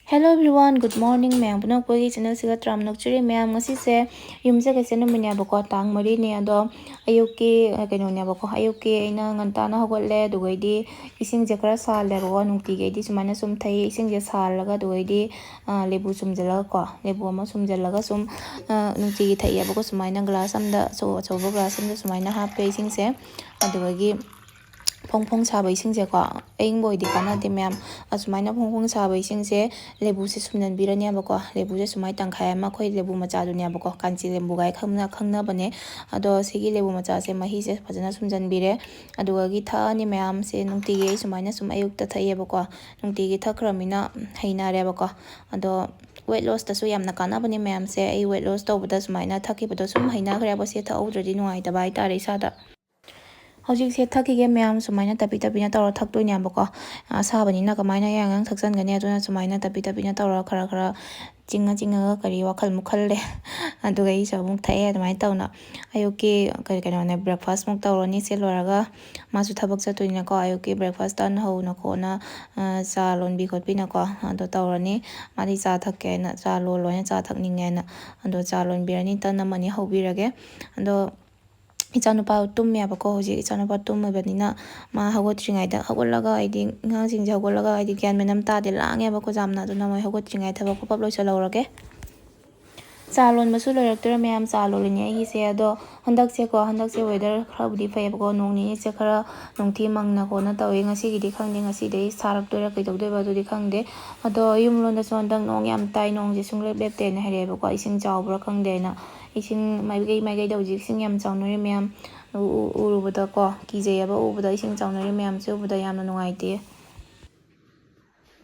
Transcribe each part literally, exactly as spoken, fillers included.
Hello everyone, good morning ꯃꯌꯥꯝ ꯄꯨꯝꯅꯃꯛꯄꯨ ꯑꯩꯒꯤ channelꯁꯤꯗ ꯇꯔꯥꯝꯅ ꯑꯣꯛꯆꯔꯤ꯫ ꯃꯌꯥꯝ, ꯉꯁꯤꯁꯦ ꯌꯨꯝꯁꯀꯩꯁ ꯅꯨꯃꯤꯠꯅꯦꯕꯀꯣ, ꯇꯥꯡ ꯃꯔꯤꯅꯦ꯫ ꯑꯗꯣ ꯑꯌꯨꯛꯀꯤ, ꯑ, ꯀꯩꯅꯣꯅꯦꯕꯀꯣ, ꯑꯌꯨꯛꯀꯤ ꯑꯩꯅ ꯉꯟꯇꯥꯅ ꯍꯧꯒꯠꯂꯦ꯫ ꯑꯗꯨꯒꯩꯗꯤ ꯏꯁꯤꯡꯁꯦ ꯈꯔ ꯁꯥꯍꯜꯂꯦꯕꯀꯣ꯫ ꯅꯨꯡꯇꯤꯒꯤ ꯑꯩꯗꯤ ꯁꯨꯃꯥꯏꯅ ꯁꯨꯝ ꯊꯛꯏ, ꯏꯁꯤꯡꯁꯦ ꯁꯥꯍꯜꯂꯒ꯫ ꯑꯗꯨꯒꯩꯗꯤ, ꯑ, ꯂꯦꯕꯨ ꯁꯨꯝꯖꯤꯜꯂꯒꯀꯣ, ꯂꯦꯕꯨ ꯑꯃ ꯁꯨꯝꯖꯤꯜꯂꯒ ꯁꯨꯝ, ꯑ, ꯅꯨꯡꯇꯤꯒꯤ ꯊꯛꯑꯦꯕꯀꯣ꯫ ꯁꯨꯃꯥꯏꯅ glass ꯑꯃꯗ, ꯑꯆꯧ ꯑꯆꯧꯕ glass ꯑꯃꯗ ꯁꯨꯃꯥꯏꯅ ꯍꯥꯞꯄꯦ ꯏꯁꯤꯡꯁꯦ꯫ ꯑꯗꯨꯗꯒꯤ ꯐꯣꯡ ꯐꯣꯡ ꯁꯥꯕ ꯏꯁꯤꯡꯁꯦꯀꯣ, ꯑꯌꯤꯡꯕ ꯑꯣꯏꯗꯤ ꯀꯥꯟꯅꯗꯦ ꯃꯌꯥꯝ꯫ ꯑꯁꯨꯃꯥꯏꯅ ꯐꯣꯡ ꯐꯣꯡ ꯁꯥꯕ ꯏꯁꯤꯡꯁꯦ ꯂꯦꯕꯨꯁꯦ ꯁꯨꯝꯖꯟꯕꯤꯔꯅꯦꯕꯀꯣ꯫ ꯂꯦꯕꯨꯁꯦ ꯁꯨꯃꯥꯏꯅ ꯇꯪꯈꯥꯏ ꯑꯃ, ꯑꯩꯈꯣꯏ ꯂꯦꯕꯨ ꯃꯆꯥꯗꯨꯅꯦꯕꯀꯣ, ꯀꯥꯟꯆꯤ ꯂꯦꯕꯨ ꯀꯥꯏ ꯈꯪꯅ-, ꯈꯪꯅꯕꯅꯦ꯫ ꯑꯗꯣ ꯁꯤꯒꯤ ꯂꯦꯕꯨ ꯃꯆꯥꯁꯦ ꯃꯍꯤꯁꯦ ꯐꯖꯅ ꯁꯨꯝꯖꯟꯕꯤꯔꯦ꯫ ꯑꯗꯨꯗꯒꯤ ꯊꯛꯑꯅꯤ ꯃꯌꯥꯝꯁꯦ꯫ ꯅꯨꯡꯇꯤꯒꯤ ꯑꯩ ꯁꯨꯃꯥꯏꯅ ꯁꯨꯝ ꯑꯌꯨꯛꯇ ꯊꯛꯑꯦꯕꯀꯣ꯫ ꯅꯨꯡꯇꯤꯒꯤ ꯊꯛꯈ꯭ꯔꯃꯤꯅ ꯍꯩꯅꯔꯦꯕꯀꯣ꯫ ꯑꯗꯣ weight lossꯇꯁꯨ ꯌꯥꯝꯅ ꯀꯥꯟꯅꯕꯅꯦ ꯃꯌꯥꯝꯁꯦ꯫ ꯑꯩ weight loss ꯇꯧꯕꯗ ꯁꯨꯃꯥꯏꯅ ꯊꯛꯈꯤꯕꯗꯣ ꯁꯨꯝ ꯍꯩꯅꯈ꯭ꯔꯦꯕ꯫ ꯁꯦ ꯊꯛꯍꯧꯗ꯭ꯔꯗꯤ ꯅꯨꯡꯉꯥꯏꯇꯕ ꯍꯥꯏꯇꯥꯔꯦ ꯏꯁꯥꯗ꯫ ꯍꯧꯖꯤꯛꯁꯦ ꯊꯛꯈꯤꯒꯦ ꯃꯌꯥꯝ, ꯁꯨꯃꯥꯏꯅ ꯇꯞꯄꯤ ꯇꯞꯄꯤꯅ ꯇꯧꯔ ꯊꯛꯇꯣꯏꯅꯦꯕꯀꯣ꯫ ꯑꯁꯥꯕꯅꯤꯅ ꯀꯃꯥꯏꯅ ꯌꯥꯡ ꯌꯥꯡ ꯊꯛꯆꯟꯒꯅꯤ? ꯑꯗꯨꯅ ꯁꯨꯃꯥꯏꯅ ꯇꯞꯄꯤ ꯇꯞꯄꯤꯅ ꯇꯧꯔ ꯈꯔ ꯈꯔ ꯆꯤꯡꯉ ꯆꯤꯡꯉꯒ ꯀꯔꯤ ꯋꯥꯈꯜ ꯃꯨꯛ ꯈꯜꯂꯦ꯫ ꯑꯗꯨꯒ ꯑꯩꯁꯨ ꯑꯃꯨꯛ ꯊꯛꯑꯦ ꯑꯗꯨꯃꯥꯏꯅ ꯇꯧꯅ꯫ ꯑꯌꯨꯛꯀꯤ ꯀꯔꯤ ꯀꯩꯅꯣꯅꯦ, breakfast ꯃꯨꯛ ꯇꯧꯔꯅꯤ꯫ ꯁꯤ ꯂꯣꯏꯔꯒ ꯃꯥꯁꯨ ꯊꯕꯛ ꯆꯠꯇꯣꯏꯅꯤꯅꯀꯣ꯫ ꯑꯌꯨꯛꯀꯤ breakfast ꯇꯟ ꯍꯧꯅ ꯈꯣꯠꯅ, ꯑ, ꯆꯥ ꯂꯣꯟꯕꯤ ꯈꯣꯠꯄꯤꯅꯀꯣ, ꯑꯗꯣ ꯇꯧꯔꯅꯤ꯫ ꯃꯥꯗꯤ ꯆꯥ ꯊꯛꯀꯦ ꯍꯥꯏꯅ, ꯆꯥ ꯂꯣꯜꯂꯣ ꯍꯥꯏꯅ, ꯆꯥ ꯊꯛꯅꯤꯡꯉꯦ ꯍꯥꯏꯅ꯫ ꯑꯗꯣ ꯆꯥ ꯂꯣꯟꯕꯤꯔꯅꯤ, ꯇꯟ ꯑꯃꯅꯤ ꯍꯧꯕꯤꯔꯒꯦ꯫ ꯑꯗꯣ ꯏꯆꯥꯅꯨꯄꯥ ꯇꯨꯝꯃꯦꯕꯀꯣ꯫ ꯍꯧꯖꯤꯛ ꯏꯆꯥꯅꯨꯄꯥ ꯇꯨꯝꯃꯤꯕꯅꯤꯅ ꯃꯥ ꯍꯧꯒꯠꯇ꯭ꯔꯤꯉꯩꯗ, ꯍꯧꯒꯠꯂꯒ ꯍꯥꯏꯗꯤ ꯑꯉꯥꯡꯁꯤꯡꯁꯦ ꯍꯧꯒꯠꯂꯒ ꯍꯥꯏꯗꯤ ꯒ꯭ꯌꯥꯟ ꯃꯦꯟ ꯑꯃ ꯇꯥꯗꯦ, ꯂꯥꯡꯉꯦꯕꯀꯣ ꯌꯥꯝꯅ꯫ ꯑꯗꯨꯅ ꯃꯣꯏ ꯍꯧꯒꯠꯇ꯭ꯔꯤꯉꯩ ꯊꯕꯛ ꯄꯞ ꯄꯞ ꯂꯣꯏꯁꯤꯜꯍꯧꯔꯒꯦ꯫ ꯆꯥ ꯂꯣꯟꯕꯁꯨ ꯂꯣꯏꯔꯛꯇꯣꯔꯦ ꯃꯌꯥꯝ, ꯆꯥ ꯂꯣꯜꯂꯤꯅꯦ ꯑꯩꯒꯤꯁꯦ꯫ ꯑꯗꯣ ꯍꯟꯗꯛꯁꯦꯀꯣ, ꯍꯟꯗꯛꯁꯦ weather ꯈꯔꯕꯨꯗꯤ ꯐꯩꯌꯦꯕꯀꯣ, ꯅꯣꯡ ꯅꯤꯅꯤꯁꯦ ꯈꯔ ꯅꯨꯡꯊꯤ ꯃꯪꯅ ꯈꯣꯠꯅ ꯇꯧꯋꯦ꯫ ꯉꯁꯤꯒꯤꯗꯤ ꯈꯪꯗꯦ, ꯉꯁꯤꯗꯩ ꯁꯥꯔꯛꯇꯣꯏꯔꯥ ꯀꯩꯗꯧꯗꯣꯏꯕ ꯑꯗꯨꯗꯤ ꯈꯪꯗꯦ꯫ ꯑꯗꯣ ꯌꯨꯝ ꯂꯣꯝꯗꯁꯨ ꯍꯟꯗꯛ ꯅꯣꯡ ꯌꯥꯝ ꯇꯥꯏ, ꯅꯣꯡꯁꯦ ꯁꯨꯡꯂꯦꯞ ꯂꯦꯞꯇꯦꯅ ꯍꯥꯏꯔꯛꯑꯦꯕꯀꯣ, ꯏꯁꯤꯡ ꯆꯥꯎꯕ꯭ꯔꯥ ꯈꯪꯗꯦꯅ꯫ ꯏꯁꯤꯡ ꯃꯥꯏꯀꯩ ꯃꯥꯏꯀꯩꯗ ꯍꯧꯖꯤꯛ ꯏꯁꯤꯡ ꯌꯥꯝ ꯆꯥꯎꯅꯔꯤ ꯃꯌꯥꯝ꯫ ꯎ-, ꯎ-, ꯎꯔꯨꯕꯗꯀꯣ, ꯀꯤꯖꯩꯌꯦꯕ ꯎꯕꯗ, ꯏꯁꯤꯡ ꯆꯥꯎꯅꯔꯤ ꯃꯌꯥꯝꯁꯦ ꯎꯕꯗ ꯌꯥꯝꯅ ꯅꯨꯡꯉꯥꯏꯇꯦ꯫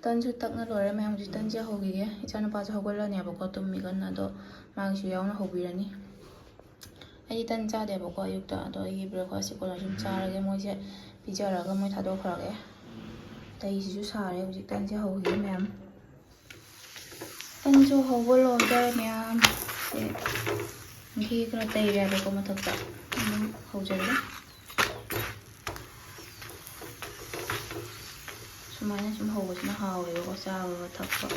ꯇꯟꯁꯨ ꯇꯛꯅ ꯂꯣꯏꯔꯦ ꯃꯌꯥꯝ, ꯍꯧꯖꯤꯛ ꯇꯟꯁꯦ ꯍꯧꯈꯤꯒꯦ꯫ ꯏꯆꯥꯅꯨꯄꯥꯁꯨ ꯍꯧꯒꯠꯂꯅꯦꯕꯀꯣ ꯇꯨꯝꯃꯤ ꯀꯟꯅ, ꯑꯗꯣ ꯃꯥꯒꯤꯁꯨ ꯌꯥꯎꯅ ꯍꯧꯕꯤꯔꯅꯤ꯫ ꯑꯩꯗꯤ ꯇꯟ ꯆꯥꯗꯦꯕꯀꯣ ꯑꯌꯨꯛꯇ, ꯑꯗꯣ ꯑꯩꯒꯤ breakfastꯁꯦ ꯀꯣꯟꯅ ꯁꯨꯝ ꯆꯥꯔꯒꯦ꯫ ꯃꯣꯏꯁꯦ ꯄꯤꯖꯔꯒ ꯃꯣꯏ ꯊꯥꯗꯣꯛꯈ꯭ꯔꯒꯦ꯫ ꯇꯩꯁꯤꯁꯨ ꯁꯥꯔꯦ ꯍꯧꯖꯤꯛ, ꯇꯟꯁꯦ ꯍꯧꯈꯤꯒꯦ ꯃꯌꯥꯝ꯫ ꯇꯟꯁꯨ ꯍꯧꯕ ꯂꯣꯏꯗꯣꯔꯦ ꯃꯌꯥꯝ꯫ ꯁꯦ, ꯘꯤ ꯈꯔ ꯇꯩꯔꯦꯕꯀꯣ ꯃꯊꯛꯇ꯫ ꯑꯗꯨꯝ ꯍꯧꯖꯤꯜꯂꯦ꯫ ꯑꯗꯨꯃꯥꯏꯅ ꯁꯨꯝ ꯍꯧꯕꯁꯤꯅ ꯍꯥꯎꯋꯦꯕꯀꯣ, ꯆꯥꯕ ꯊꯛꯄ꯫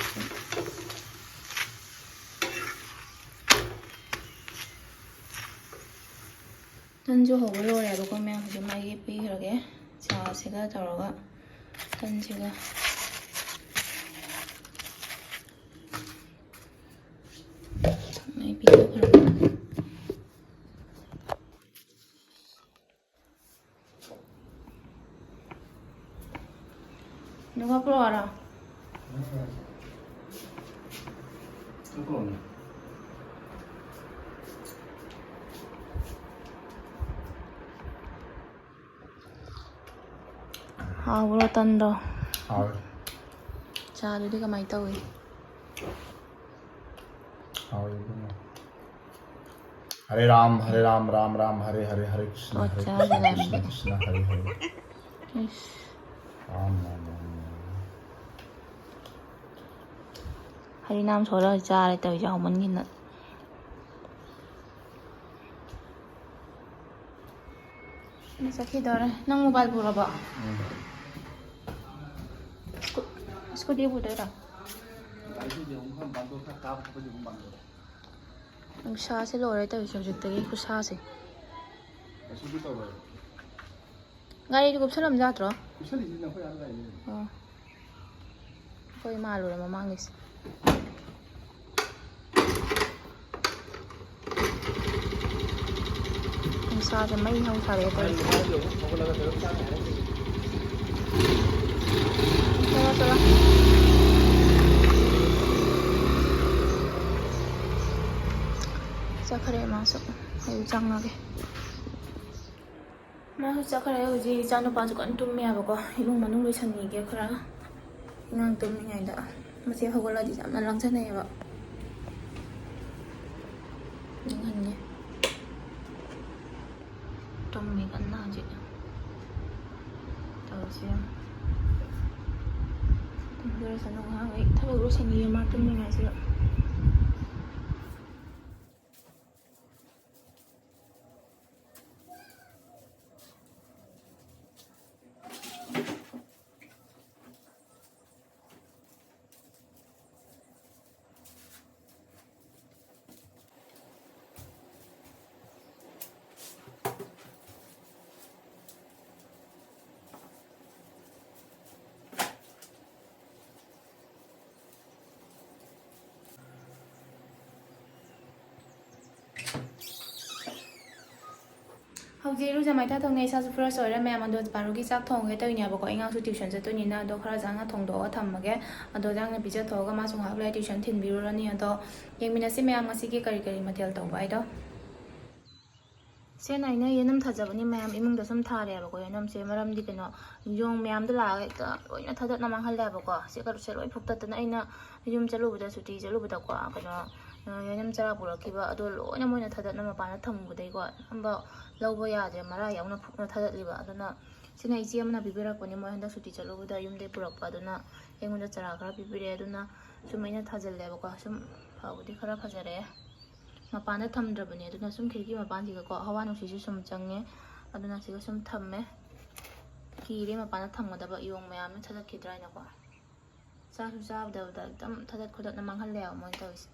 ꯇꯟꯁꯨ ꯍꯧꯕ ꯂꯣꯏꯔꯦꯕꯀꯣ ꯃꯌꯥꯝ, ꯍꯧꯖꯤꯛ ꯃꯥꯒꯤ ꯄꯤꯈ꯭ꯔꯒꯦ꯫ ꯆꯥꯁꯤꯒ ꯇꯧꯔꯒ ꯇꯟꯁꯤꯒ ꯃꯩ ꯄꯤꯊꯣꯛꯈ꯭ꯔꯒ꯫ ꯅꯨꯡꯉꯥꯏ ꯄꯨꯔꯛꯑꯣꯔꯣ? ꯍꯥꯎꯕ꯭ꯔꯣ ꯇꯟꯗꯣ? ꯍꯥꯎꯋꯦ꯫ ꯆꯥꯗꯨꯗꯤ ꯀꯃꯥꯏꯅ ꯇꯧꯏ? ꯍꯥꯎꯋꯦ ꯏꯕꯨꯡꯉꯣ꯫ ꯍꯔꯦ ꯔꯥꯝ, ꯍꯔꯦ ꯔꯥꯝ, ꯔꯥꯝ ꯔꯥꯝ, ꯍꯔꯦ ꯍꯔꯦ, ꯍꯔꯦ ꯀ꯭ꯔꯤꯁꯅ, ꯍꯔꯦ ꯀ꯭ꯔꯤꯁꯅ, ꯀ꯭ꯔꯤꯁꯅ ꯀ꯭ꯔꯤꯁꯅ, ꯍꯔꯦ ꯍꯔꯦ꯫ ꯏꯁ꯫ ꯔꯥꯝ ꯔꯥꯝ ꯔꯥꯝ ꯔꯥꯝ꯫ ꯍꯔꯤꯅꯥꯝ ꯁꯣꯜꯂꯒ ꯆꯥꯔꯦ ꯇꯧꯔꯤꯁꯦ, ꯍꯥꯎꯃꯟꯒꯤꯅ꯫ ꯆꯠꯈꯤꯗꯧꯔꯦ꯫ ꯅꯪ ꯃꯣꯕꯥꯏꯜ ꯄꯨꯔꯕꯣ? ꯎꯝ꯫ ꯁ꯭ꯀꯨ-, ꯁ꯭ꯀꯨꯇꯤ ꯄꯨꯗꯣꯏꯔꯣ? ꯒꯥꯔꯤꯗꯤ ꯑꯃꯨꯛ ꯈꯔ ꯕꯟꯗꯣ ꯈꯔ ꯀꯥꯕ ꯈꯣꯠꯄꯗꯤ ꯑꯃꯨꯛ ꯕꯟꯗꯣ꯫ ꯅꯨꯡꯁꯥꯁꯦ ꯂꯣꯏꯔꯦ ꯇꯧꯔꯤꯁꯦ ꯍꯧꯖꯤꯛꯇꯒꯤ ꯈꯨꯠꯁꯥꯁꯦ꯫ ꯀꯩꯁꯨꯗꯤ ꯇꯧꯔꯣꯏ꯫ ꯒꯥꯔꯤꯗꯨ ꯀꯨꯞꯁꯜꯂꯝ ꯌꯥꯗ꯭ꯔꯣ? ꯀꯨꯞꯁꯜꯂꯤꯁꯤꯗꯤ ꯅꯈꯣꯏ ꯑꯥꯗ ꯂꯥꯛꯏꯅꯦ꯫ ꯑꯣ꯫ ꯑꯩꯈꯣꯏ ꯃꯥꯜꯂꯨꯔꯦ ꯃꯃꯥꯡꯒꯤꯁꯦ꯫ ꯅꯨꯡꯁꯥꯁꯦ ꯃꯩ ꯍꯧ ꯁꯥꯔꯛꯑꯦ ꯇꯧꯔꯤꯁꯦ꯫ ꯆꯠꯂꯣ, ꯆꯠꯂꯣ꯫ ꯆꯠꯈ꯭ꯔꯦ ꯃꯥꯁꯨ꯫ ꯑꯩ ꯆꯪꯉꯒꯦ꯫ ꯃꯥꯁꯨ ꯆꯠꯈ꯭ꯔꯦ꯫ ꯍꯧꯖꯤꯛ ꯏꯆꯥꯅꯨꯄꯥꯁꯨ ꯀꯟꯅ ꯇꯨꯝꯃꯤ ꯍꯥꯏꯕꯀꯣ꯫ ꯏꯃꯨꯡ ꯃꯅꯨꯡ ꯂꯣꯏꯁꯟꯈꯤꯒꯦ ꯈꯔ꯫ ꯑꯉꯥꯡ ꯇꯨꯝꯃꯤꯉꯩꯗ꯫ ꯃꯁꯤ ꯍꯧꯒꯠꯂꯗꯤ ꯌꯥꯝꯅ ꯂꯥꯡꯖꯟꯅꯩꯌꯦꯕ꯫ ꯅꯤꯡꯍꯟꯒꯦ꯫ ꯇꯨꯝꯃꯤ ꯀꯟꯅ ꯍꯧꯖꯤꯛ꯫ ꯇꯧꯔꯤꯁꯦ ꯌꯦꯡꯉꯣ꯫ ꯇꯨꯝꯖꯔꯁꯅꯨ ꯉꯥꯏꯍꯥꯛ꯫ ꯑꯩ ꯊꯕꯛ ꯂꯣꯏꯁꯟꯈꯤꯒꯦ ꯃꯥ ꯇꯨꯝꯃꯤꯉꯩꯁꯤꯗ꯫ ꯍꯧꯖꯤꯛ ꯏꯔꯨꯖ ꯃꯥꯏꯊꯥ ꯊꯣꯡꯉꯦ, ꯏꯁꯥꯁꯨ fresh ꯑꯣꯏꯔꯦ꯫ ꯃꯌꯥꯝ ꯑꯗꯣ ꯕꯥꯔꯣꯒꯤ ꯆꯥꯛ ꯊꯣꯡꯒꯦ ꯇꯧꯔꯤꯅꯦꯕꯀꯣ꯫ ꯑꯉꯥꯡꯁꯨ tuition ꯆꯠꯇꯣꯏꯅꯤꯅ ꯑꯗꯣ ꯈꯔ ꯆꯥꯛꯅ ꯊꯣꯡꯗꯣꯛꯑꯒ ꯊꯝꯃꯒꯦ꯫ ꯑꯗꯣ ꯆꯥꯛꯅ ꯄꯤꯖꯊꯣꯛꯑꯒ ꯃꯥꯁꯨ ꯉꯥꯏꯍꯥꯛ ꯂꯩꯔ tuition ꯊꯤꯟꯕꯤꯔꯨꯔꯅꯤ꯫ ꯑꯗꯣ ꯌꯦꯡꯃꯤꯟꯅꯁꯤ ꯃꯌꯥꯝ ꯉꯁꯤꯒꯤ ꯀꯔꯤ ꯀꯔꯤ ꯃꯊꯦꯜ ꯇꯧꯕ ꯍꯥꯏꯗꯣ꯫ ꯁꯦ ꯅꯥꯏꯅ ꯌꯦꯅꯝ ꯊꯥꯖꯕꯅꯤ ꯃꯌꯥꯝ ꯏꯃꯨꯡꯗ ꯁꯨꯝ ꯊꯥꯔꯦꯕꯀꯣ꯫ ꯌꯦꯅꯝꯁꯦ ꯃꯔꯝꯗꯤ ꯀꯩꯅꯣ, ꯌꯣꯡ ꯃꯌꯥꯝꯗꯣ ꯂꯥꯛꯑꯒ ꯍꯦꯛꯇ ꯂꯣꯏꯅ ꯊꯗꯠꯅ ꯃꯥꯡꯍꯜꯂꯦꯕꯀꯣ꯫ ꯁꯤ ꯀꯩꯅꯣꯁꯦ ꯂꯣꯏ ꯐꯨꯛꯇꯠꯇꯅ ꯑꯩꯅ ꯌꯨꯝ ꯆꯠꯂꯨꯕꯗ, ꯁꯨꯇꯤ ꯆꯠꯂꯨꯕꯗꯀꯣ, ꯀꯩꯅꯣ, ꯌꯦꯅꯝ ꯆꯔꯥ ꯄꯨꯔꯛꯈꯤꯕ ꯑꯗꯣ ꯂꯣꯏꯅ ꯃꯣꯏꯅ ꯊꯗꯠꯅ ꯃꯄꯥꯟꯗ ꯊꯝꯃꯨꯕꯗꯩꯀꯣ꯫ ꯑꯝꯕ ꯂꯧꯕ ꯌꯥꯗ꯭ꯔꯦ, ꯃꯔꯥ ꯌꯥꯎꯅ ꯐꯨꯛꯅ ꯊꯗꯠꯂꯤꯕ꯫ ꯑꯗꯨꯅ ꯁꯤꯅ ꯏꯆꯦ ꯑꯃꯅ ꯄꯤꯕꯤꯔꯛꯄꯅꯦ, ꯃꯣꯏ ꯍꯟꯗꯛ ꯁꯨꯇꯤ ꯆꯠꯂꯨꯕꯗ ꯌꯨꯝꯗꯩ ꯄꯨꯔꯛꯄ꯫ ꯑꯗꯨꯅ ꯑꯩꯉꯣꯟꯗ ꯆꯔꯥ ꯈꯔ ꯄꯤꯕꯤꯔꯛꯑꯦ꯫ ꯑꯗꯨꯅ ꯁꯨꯝ ꯑꯩꯅ ꯊꯥꯖꯤꯜꯂꯦꯕꯀꯣ꯫ ꯁꯨꯝ ꯐꯕꯨꯗꯤ ꯈꯔ ꯐꯖꯔꯛꯑꯦ꯫ ꯃꯄꯥꯟꯗ ꯊꯝꯗ꯭ꯔꯕꯅꯦ, ꯑꯗꯨꯅ ꯁꯨꯝ ꯈꯤꯔꯀꯤ ꯃꯄꯥꯟꯁꯤꯒꯀꯣ ꯍꯋꯥ ꯅꯨꯡꯁꯤꯠꯁꯨ ꯁꯨꯝ ꯆꯪꯉꯦ꯫ ꯑꯗꯨꯅ ꯁꯤꯒ ꯁꯨꯝ ꯊꯝꯃꯦ꯫ ꯀꯤꯔꯦ ꯃꯄꯥꯟꯗ ꯊꯝꯒꯗꯕ, ꯌꯣꯡ ꯃꯌꯥꯝꯅ ꯊꯗꯠꯈꯤꯗ꯭ꯔꯥ ꯍꯥꯏꯅꯀꯣ꯫ ꯆꯥꯁꯨ ꯆꯥꯗꯕꯗ ꯑꯗꯨꯝ ꯊꯗꯠ ꯈꯣꯗꯠꯅ ꯃꯥꯡꯍꯜꯂꯦ ꯍꯥꯏꯕ ꯃꯣꯏꯅ ꯇꯧꯔꯤꯁꯦ꯫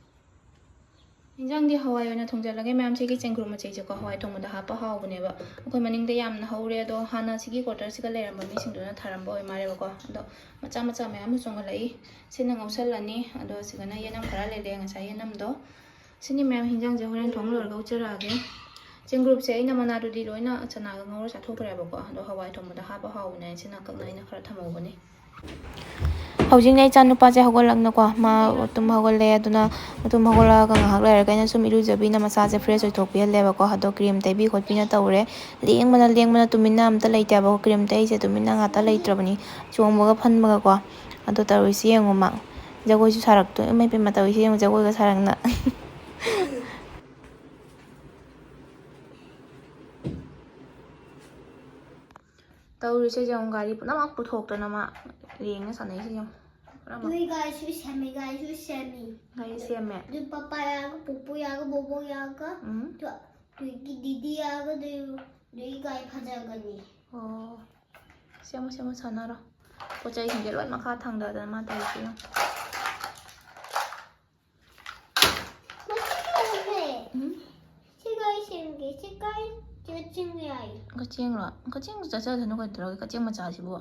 ꯏꯟꯖꯥꯡꯗꯤ ꯍꯋꯥꯏ ꯑꯣꯏꯅ ꯊꯣꯡꯖꯤꯜꯂꯒꯦ ꯃꯌꯥꯝꯁꯤꯒꯤ꯫ ꯆꯦꯡꯒ꯭ꯔꯨꯞ ꯃꯆꯩꯁꯦꯀꯣ ꯍꯋꯥꯏ ꯊꯣꯡꯕꯗ ꯍꯥꯞꯄ ꯍꯥꯎꯕꯅꯦꯕ꯫ ꯑꯩꯈꯣꯏ ꯃꯅꯤꯡꯗ ꯌꯥꯝꯅ ꯍꯧꯔꯦ, ꯑꯗꯣ ꯍꯥꯟꯅ ꯁꯤꯒꯤ quarter ꯁꯤꯒ ꯂꯩꯔꯝꯕ ꯃꯤꯁꯤꯡꯗꯨꯅ ꯊꯥꯔꯝꯕ ꯑꯣꯏ ꯃꯥꯜꯂꯦꯕꯀꯣ꯫ ꯑꯗꯣ ꯃꯆꯥ ꯃꯆꯥ ꯃꯌꯥꯝ ꯑꯃ ꯆꯣꯡꯈꯠꯂꯛꯏ꯫ ꯁꯤꯅ ꯉꯧꯁꯜꯂꯅꯤ꯫ ꯑꯗꯣ ꯁꯤꯒꯅ ꯌꯦꯅꯝ ꯈꯔ ꯂꯩꯔꯦ, ꯉꯁꯥꯏ ꯌꯦꯅꯝꯗꯣ꯫ ꯁꯤꯅꯤ ꯃꯌꯥꯝ ꯍꯤꯟꯖꯥꯡꯁꯦ ꯍꯣꯔꯦꯟ ꯊꯣꯡ ꯂꯣꯏꯔꯒ ꯎꯠꯆꯔꯛꯑꯒꯦ꯫ ꯆꯦꯡꯒ꯭ꯔꯨꯞꯁꯦ ꯑꯩꯅ ꯃꯅꯥꯗꯨꯗꯤ ꯂꯣꯏꯅ ꯆꯅꯥꯒ ꯉꯧꯔ ꯆꯥꯊꯣꯛꯈ꯭ꯔꯦꯕꯀꯣ꯫ ꯑꯗꯣ ꯍꯋꯥꯏ ꯊꯣꯡꯕꯗ ꯍꯥꯞꯄ ꯍꯥꯎꯕꯅꯦ ꯍꯥꯏꯅ ꯁꯤꯅ ꯀꯛꯅ ꯑꯩꯅ ꯈꯔ ꯊꯝꯍꯧꯕꯅꯦ꯫ ꯍꯧꯖꯤꯛꯅ ꯏꯆꯥ ꯅꯨꯄꯥꯁꯦ ꯍꯧꯒꯠꯂꯛꯅꯀꯣ, ꯃꯥ ꯇꯨꯝ ꯍꯧꯒꯠꯂꯦ꯫ ꯑꯗꯨꯅ ꯇꯨꯝ ꯍꯧꯒꯠꯂꯛꯑꯒ ꯉꯥꯏꯍꯥꯛ ꯂꯩꯔꯒ ꯑꯩꯅ ꯁꯨꯝ ꯏꯔꯨꯖꯕꯤꯅ ꯃꯁꯥꯁꯦ fresh ꯑꯣꯏꯊꯣꯛꯄꯤꯍꯜꯂꯦꯕꯀꯣ꯫ ꯑꯗꯣ cream ꯇꯩꯕꯤ ꯈꯣꯠꯄꯤꯅ ꯇꯧꯔꯦ꯫ ꯂꯦꯡꯕꯅ ꯂꯦꯡꯕꯅ ꯇꯨꯃꯤꯟꯅ ꯑꯝꯇ ꯂꯩꯇꯦꯕꯀꯣ꯫ Cream ꯇꯩꯁꯦ ꯇꯨꯃꯤꯟꯅ ꯉꯥꯛꯇ ꯂꯩꯇ꯭ꯔꯕꯅꯤ, ꯆꯣꯡꯕꯒ ꯐꯟꯕꯒꯀꯣ꯫ ꯑꯗꯣ ꯇꯧꯔꯤꯁꯤ ꯌꯦꯡꯉꯨ ꯃꯥ꯫ ꯖꯒꯣꯏꯁꯨ ꯁꯥꯔꯛꯇꯣꯏ, ꯏꯃꯩ ꯄꯦꯝꯃ ꯇꯧꯔꯤꯁꯤ ꯌꯦꯡꯉꯨ, ꯖꯒꯣꯏꯒ ꯁꯥꯔꯛꯅ꯫ ꯇꯧꯔꯤꯁꯦ ꯌꯦꯡꯉꯨ, ꯒꯥꯔꯤ ꯄꯨꯝꯅꯃꯛ ꯄꯨꯊꯣꯛꯇꯅ ꯃꯥ ꯂꯦꯡꯉ ꯁꯥꯟꯅꯩꯁꯦ ꯌꯦꯡꯉꯨ꯫ ꯄꯨꯝꯅꯃꯛ꯫ ꯑꯗꯨꯏ ꯒꯥꯔꯤꯁꯨ ꯁꯦꯝꯃꯤ, ꯒꯥꯔꯤꯁꯨ ꯁꯦꯝꯃꯤ꯫ ꯒꯥꯔꯤ ꯁꯦꯝꯃꯦ꯫ ꯑꯗꯨ ꯄꯄꯥ ꯌꯥꯒ, ꯄꯨꯄꯨ ꯌꯥꯒ, ꯕꯣꯕꯣꯛ ꯌꯥꯒ, ꯎꯝ꯫ ꯑꯗꯨ ꯑꯗꯨꯒꯤ ꯗꯤꯗꯤ ꯌꯥꯒ, ꯑꯗꯨ, ꯑꯗꯨꯒꯤ ꯒꯥꯔꯤ ꯐꯖꯒꯅꯤ꯫ ꯑꯣ꯫ ꯁꯦꯝꯃꯣ, ꯁꯦꯝꯃꯣ, ꯁꯥꯟꯅꯔꯣ꯫ ꯄꯣꯠ ꯆꯩꯁꯤꯡꯁꯦ ꯂꯣꯏ ꯃꯈꯥ ꯊꯥꯡꯗꯗꯅ ꯃꯥ ꯇꯧꯔꯤꯁꯦ ꯌꯦꯡꯉꯨ꯫ ꯃꯁꯤ ꯌꯦꯡꯉꯨꯅꯦ꯫ ꯎꯝ? ꯁꯤ ꯒꯥꯔꯤ ꯁꯦꯝꯒꯦ, ꯁꯤ ꯒꯥꯔꯤ ꯆꯠꯁꯤꯟꯕ ꯌꯥꯏ꯫ ꯀꯛꯆꯦꯡꯂꯣ? ꯀꯛꯆꯦꯡ ꯆꯠꯆꯁꯅꯨ ꯀꯩꯗꯧꯔꯒꯦ, ꯀꯛꯆꯦꯡ ꯃꯆꯥꯁꯤꯕꯨ?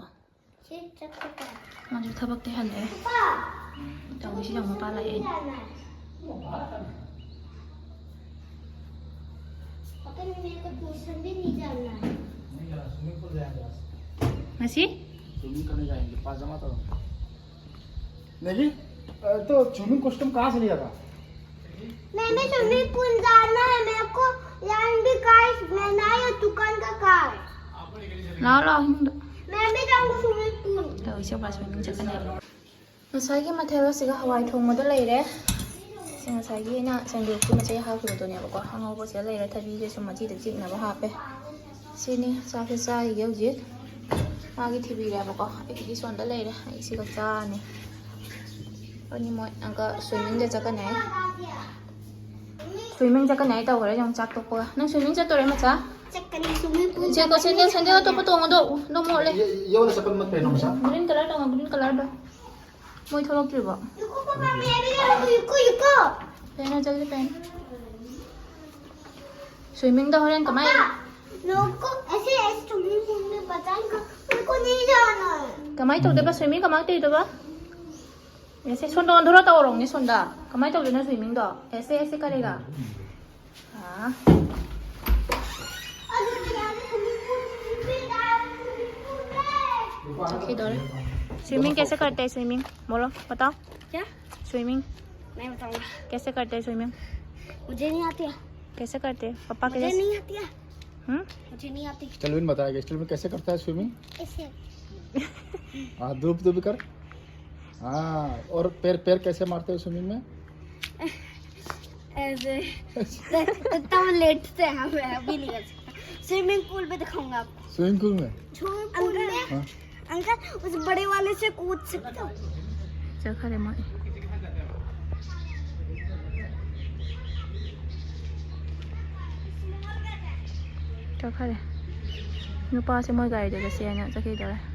ꯁꯤ ꯆꯠꯄ ꯇꯥꯏ꯫ ꯃꯥꯁꯨ ꯊꯕꯛꯇꯤ ꯍꯜꯂꯛꯑꯦ꯫ ꯄꯄꯥ! ꯇꯧꯔꯤꯁꯤ ꯌꯦꯡꯉꯨ, ꯃꯄꯥ ꯂꯥꯛꯑꯦ꯫ ꯌꯥꯅꯤ꯫ पर मेरे को ट्यूशन भी नहीं जाना है। ꯉꯁꯤ स्विमिंग करने जाएंगे, पाजामा तो। नहीं, अ, तो स्विमिंग कॉस्ट्यूम कहाँ से लिया था? मैं भी स्विमिंग पूल जाना है मेरे को। लाइन भी कार, मैं ना ये दुकान का कार। ꯂꯥꯛꯑꯣ ꯂꯥꯛꯑꯣ ꯌꯨꯝꯗ मैं भी जाऊंगा स्विमिंग पूल। ꯇꯧꯔꯤꯁꯦ ꯁ꯭ꯋꯤꯃꯤꯡ ꯆꯠꯀꯅꯤ꯫ ꯉꯁꯥꯏꯒꯤ ꯃꯊꯦꯜ ꯑꯁꯤꯒ ꯍꯋꯥꯏ ꯊꯣꯡꯕꯗ ꯂꯩꯔꯦ꯫ ꯁꯤ ꯉꯁꯥꯏꯒꯤ ꯑꯩꯅ ꯁꯦꯡꯗꯣꯛꯄꯤ ꯃꯆꯩ ꯍꯥꯞꯈꯤꯕꯗꯨꯅꯦꯕꯀꯣ꯫ ꯑꯉꯧꯕꯁꯤꯗ ꯂꯩꯔꯦ, ꯊꯕꯤꯁꯦ ꯁꯨꯝ ꯃꯆꯤꯗ ꯆꯤꯛꯅꯕ ꯍꯥꯞꯄꯦ꯫ ꯁꯤꯅꯤ ꯆꯥꯛꯁꯦ ꯆꯥꯔꯤꯒꯦ ꯍꯧꯖꯤꯛ꯫ ꯃꯥꯒꯤ ꯊꯤꯕꯤꯔꯦꯕꯀꯣ꯫ ꯑꯩꯒꯤꯗꯤ ꯁꯣꯝꯗ ꯂꯩꯔꯦ꯫ ꯑꯩ ꯁꯤꯒ ꯆꯥꯔꯅꯤ꯫ ꯑꯅꯤ ꯃꯣꯏ ꯑꯪꯀ ꯁ꯭ꯋꯤꯃꯤꯡꯗ ꯆꯠꯀꯅꯤ ꯍꯥꯏ꯫ ꯁ꯭ꯋꯤꯃꯤꯡ ꯆꯠꯀꯅꯤ ꯍꯥꯏ ꯇꯧꯈ꯭ꯔꯦ ꯌꯦꯡꯉꯨ ꯆꯥꯛ ꯇꯣꯛꯄꯒ꯫ ꯅꯪ ꯁ꯭ꯋꯤꯃꯤꯡ ꯆꯠꯇꯣꯔꯦ ꯃꯆꯥ? चक्कर स्विमिंग पूल ꯁꯦꯀꯣ ꯁꯦꯟꯗꯦꯜ ꯁꯦꯟꯗꯦꯜ ꯑꯇꯣꯞꯄ ꯇꯣꯡꯉꯗꯣ ꯑꯗꯣ ꯃꯣꯠꯂꯦ꯫ ये, ये वाला चप्पल मत पहनो हमेशा। ꯒ꯭ꯔꯤꯟ ꯀꯂꯔ ꯇꯣꯡꯉꯣ ꯒ꯭ꯔꯤꯟ ꯀꯂꯔꯗꯣ꯫ ꯃꯣꯏ ꯊꯣꯛꯂꯛꯇ꯭ꯔꯤꯕꯣ? रुको पापा, मैं भी जाऊंगा। रुको, रुको। ꯄꯦꯅ ꯆꯠꯂꯤ ꯄꯦꯅ꯫ ꯁ꯭ꯋꯤꯃꯤꯡꯗ ꯍꯣꯔꯦꯟ ꯀꯃꯥꯏ लोग को ऐसे ऐसे स्विमिंग पूल में बताएंगे, उनको नहीं जाना है। ꯀꯃꯥꯏꯅ ꯇꯧꯗꯣꯏꯕ ꯁ꯭ꯋꯤꯃꯤꯡ ꯀꯃꯥꯏꯅ ꯇꯧꯗꯣꯏꯕ? ꯑꯦꯁꯦ ꯁꯣꯟꯗ ꯑꯣꯟꯊꯣꯔꯛꯑꯣ ꯇꯧꯔꯣꯡꯅꯦ ꯁꯣꯝꯗ꯫ ꯀꯃꯥꯏꯅ ꯇꯧꯗꯣꯏꯅꯣ ꯁ꯭ꯋꯤꯃꯤꯡꯗꯣ? ꯑꯦꯁꯦ ꯑꯦꯁꯦ ꯀꯔꯦꯒ? ꯑꯥ꯫ ꯆꯠꯈꯤꯗꯣꯔꯦ꯫ स्विमिंग कैसे करते हैं स्विमिंग? बोलो बताओ। क्या? स्विमिंग मैं बताऊंगा। कैसे करते हैं स्विमिंग? मुझे नहीं आती है। कैसे करते हैं? पापा मुझे कैसे? नहीं आती है। हम्म? मुझे नहीं आती। चलविन बताएगा, स्टेलविन कैसे करता है स्विमिंग? ऐसे। हाँ, धूप धूप कर। हाँ, और पैर पैर कैसे मारते हो स्विमिंग में? ऐसे। इतना लेटते हैं, मैं अभी नहीं कर सकता। स्विमिंग पूल में दिखाऊंगा आपको। स्विमिंग पूल में? स्विमिंग पूल में हाँ। अंकल, उस बड़े वाले से कूद सकते हो? ꯆꯠꯈꯔꯦ ꯃꯣꯏ꯫ ꯆꯠꯈꯔꯦ꯫ ꯅꯨꯄꯥꯁꯦ ꯃꯣꯏ ꯒꯥꯔꯤꯗ ꯆꯠꯁꯦ ꯍꯥꯏꯅ ꯆꯠꯈꯤꯗꯧꯔꯦ꯫